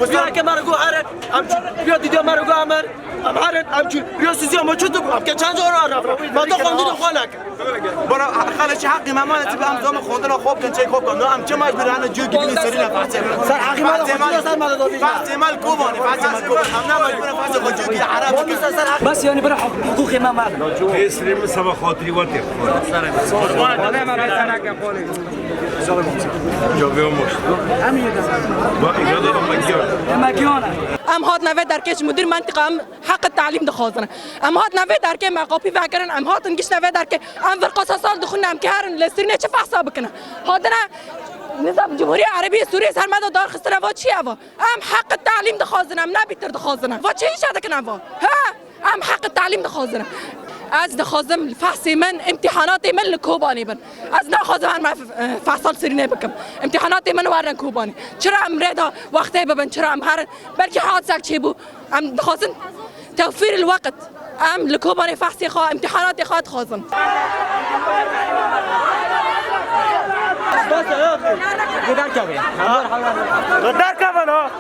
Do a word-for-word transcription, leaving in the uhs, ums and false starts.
Piya ke me re got here, em çû. Piya dîtiya me re got em her, em herin, em çû. Piya siziya me çû tu, em ke çend cara ref ref. Me to xwendinê xwe neke. Bana xalê çi heqî me mane ti bi em zoma xwendina xwe bikin, çê xwe bikin. No em çi mecbûr hene cû gidin serî ne fehsê me. Ser heqî me de xwe ser me de dovî. Fehsê me li Kobanê, fehsê me li Kobanê. Em ne mecbûr fehsê xwe cû gidin Ereb bikin. Bes yani bira huquqê me me. Pêsirê min seba xatirî we tê. Çavê me boş. Bak, ya da bak, ya. Em hatine vê derkê ji mudir mentiqa em heqê talîm dixwazin. Em hatine vê derkê me qapî vekirin, em hatin giştine vê derkê. Em vir qasa sal dixwin em kerin li sirînê çi fehsa bikine. Hatine nizam Cumhuriye Erebî Sûriyê ser me de dar xistine va çi ye va? Em heqê talîm dixwazin, em ne bîtir dixwazin. Va çi îşe dikin em va? He? Em heqê talîm dixwazin. Ez dixwazim fehsê min, imtîhanatê min li Kobanê bin. Ez naxwazim her me f-, fehsal sirînê bikim. Imtîhanatê min werin Kobanê. Çira em rê da wextê bibin, çira em herin. Belkî hadisek çêbû. Em dixwazin tewfîr il weqt. Em li Kobanê fehsê xwe, imtîhanatê xwe dixwazin. Derkevin ha.